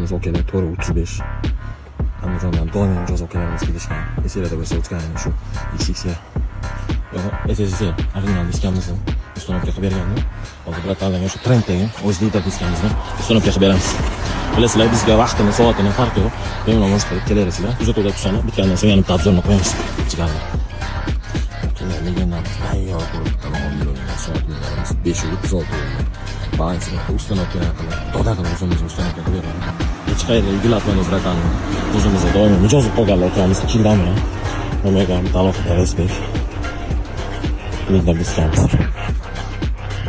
Diskamiz, okalar, 435. Andijondan doimiy mijoz okalarimiz kelishgan. Esinglarda bo'lsa, o'tgan shu XXR, yo'q, SSSR original diskamizni установка qilib bergandim. Hozir братан larga shu trenddagi o'z lider diskamizni установка qilib beramiz. Bilasizlar, bizga vaqtini, soatini farqi yo'q. Bemalol murojaat qilib kelaverasizlar. Kuzatuvda tusani bitgandan so'ng yana bitta обзор ni qo'yamiz. Jigarlar. Akalar, legendamiz tayyor turibdi, alhamdulillah. Soatlarimiz 5:36 bo'ldi. Balans установка qilib, doda qilib o'zimiz установка qilib beramiz. Hech qayerda yugulatmaymiz, братан. O'zimizda doimiy mijoz bo'lib qolganlar akamiz 2 yildan beri. Omega alohida респект. Lider diskamiz.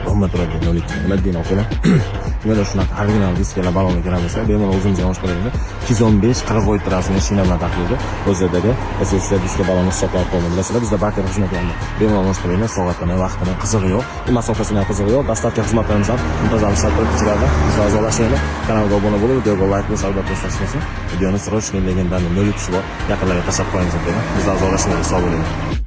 Bomba turadi, 02. Nima deyman, akalar? Nimadir shunaqa original diskalar, balonga kerak bo'lsa, bemalol o'zimizga yonishib qo'yadi. 215 40 rasmiy shina bilan taqlidi. O'zidagi SSD diska baloni hisoblanib qoldi. Bilasizlar, bizda barter xizmatlarni bemalol yonishib qo'yadi. Soatini, vaqtini qizig'i yo'q. Masofasini ham qizig'i yo'q. Доставка xizmatlarimiz ham muntazam ishlab turibdi, jigarlar. Bizlar a'zolashinglar. Kanalga obuna bo'lib, videoga layk bosish albatta esdan. Videoni срочный, легендарный 03 bor. Yaqinlarga tashlab qo'yamiz, akalar. Bizlar a'zolashinglar, sog' bo'linglar.